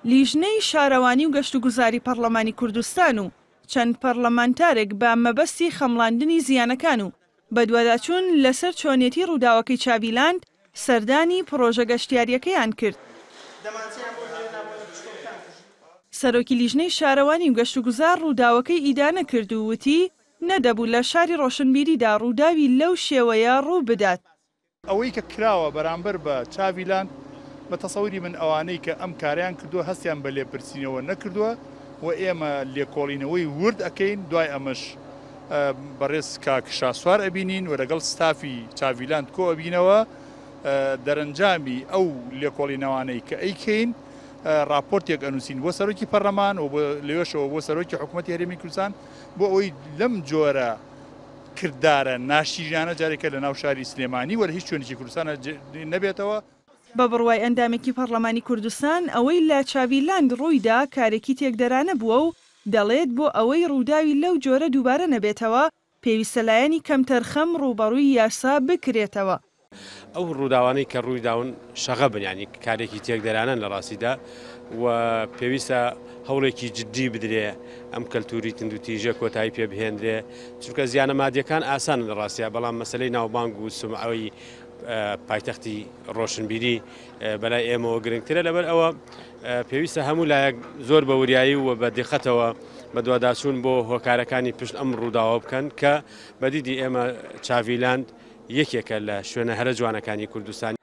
لیژنەی شارەوانی و گەشتوگوزاری پەڕلەمانی کوردستان و چەند پەڕلەمانتارێک بە مەبەستی خەمڵاندنی زیانەکان و بەدواداچوون لەسەر چۆنیەتی ڕووداوەکەی چاڤیلاند سەردانی پڕۆژە گەشتیارییەکەیان کرد. سەرۆکی لیژنەی شارەوانی و گەشتوگوزار ڕووداوەکەی ئیدانە کرد و وتی، نەدەبوو لە شاری ڕۆشنبیریدا ڕووداوی لەو شێوەیە ڕووبدات. ئەوەی کە کراوە بەرامبەر بە چاڤیلاند، بە تەسەوری من ئەوانەی کە ئەم کارەیان کردووە هەستیان بە لێپرسینەوە نەکردووە و ئێمە لێکۆڵینەوەی ورد ئەکەین، دوای ئەمەش بەڕێز کاک شاسوار ئەبینین و لەگەڵ ستافی چاڤیلاند کۆ ئەبینەوە، دەرەنجامی ئەو لێکۆڵینەوانەی کە ئەیکەین ڕاپۆرتێک ئەنووسین بۆ سەرۆکی پەرلەمان و لەوێشەوە بۆ سەرۆکی حکوومەتی هەرێمی کوردستان بۆ ئەوەی لەم جۆرە کردارە ناشیرینانە جارێکە لە ناو شاری سلێمانی و لە هیچ شوێنێکی کوردستانا نەبێتەوە. بە بڕوای ئەندامێکی پەڕلەمانی کوردستان، ئەوەی لە چاڤیلاند ڕوویدا کارێکی تێکدەرانە بووە و دەڵێت بۆ ئەوەی ڕووداوی لەو جۆرە دووبارە نەبێتەوە، پێویستە لایەنی کەمتەرخەم ڕووبەڕووی یاسا بکرێتەوە. ئەو ڕووداوانەی کە ڕوویداون شەغەبن یانی کارێکی تێکدەرانەن لە ڕاستیدا و پێویستە هەوڵێکی جددی بدرێ ئەم کەلتوری توندوتیژە کۆتایی پێ بهێنرێ چونکە زیانە مادیەکان ئاسانن لە ڕاستیا بەڵام مەسەلەی ناوبانگ و سومعەی پایتەختی ڕۆشنبیری بەلای ئێمەوە گرنگترە لەبەر ئەوە پێویستە هەموو لایەک زۆر بە وریایی و بە دیقەتەوە بەدواداچوون بۆ هۆکارەکانی پشت ئەم ڕووداوە بکەن کە بەدیدی ئێمە چاڤیلاند یەکێکە لە شوێنە هەرە جوانەکانی کوردستان.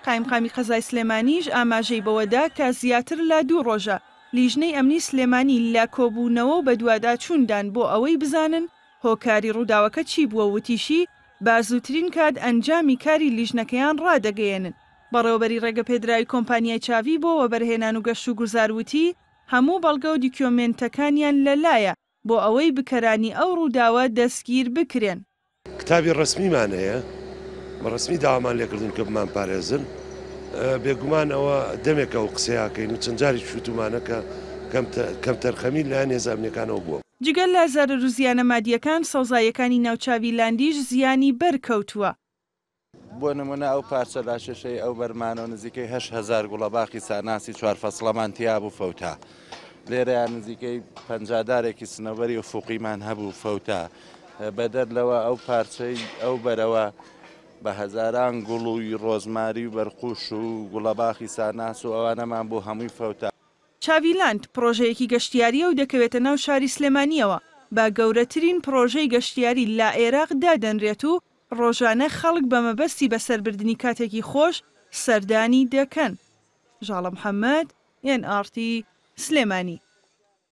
قایمقامی قەزای سلێمانیش ئاماژەی بەوەدا کە زیاتر لە دوو ڕۆژە لیژنەی ئەمنی سلێمانی لە کۆبوونەوە و بەدواداچووندان بۆ ئەوەی بزانن هۆکاری ڕووداوەکە چی بووە و وتیشی، بە زووترین کات ئەنجامی کاری لیژنەکەیان ڕادەگەیەنن. بەڕێوەبەری ڕێگەپێدراوی کۆمپانیای چاڤی بۆ وەبەرهێنان و گەشتوگوزار وتی، هەموو بەڵگە و دیکیۆمێنتەکانیان لەلایە بۆ ئەوەی بکەرانی ئەو ڕووداوە دەستگیر بکرێن. کتابی ڕەسمیمان هەیە، بە ڕەسمی داوامان لێکردوون کە بمانپارێزن، بێگومان ئەوە دەمێکە ئەو قسەیە ئەکەین و چەند جاریش وتوومانە کە کەمتەرخەمی لەلایەن هێزە ئەمنییەکانەوە بووە. جگە لە زەرەر و زیانە مادییەکان، سەوزاییەکانی ناو چاوی لاندیش زیانی بەرکەوتووە. بۆ نمونە ئەو پارچە لاشەشەی ئەو بەرمانەوە نزیکەی 8000 گوڵەباخی ساناسی چوار فەسڵەمان تیابوو فەوتا. لێرەیان نزیکەی 50 دارێکی سنەوبەری ئوفوقیمان هەبوو فەوتا. بەدەر لەوە ئەو پارچەی ئەو بەرەوە بە هەزاران گوڵ و ڕۆزماری و بەرقوش و گوڵەباخی ساناس و ئەوانەمان بوو هەمووی فەوتا. چاڤیلاند پڕۆژەیەکی گەشتیارییە و دەکەوێتە ناو شاری سلێمانییەوە، بە گەورەترین پڕۆژەی گەشتیاری لە عێراق دادەنرێت و ڕۆژانە خەڵک بە مەبەستی بەسەربردنی کاتێکی خۆش سەردانی دەکەن. ژاڵە محەمەد، ئێن ئاڕ تی، سلێمانی.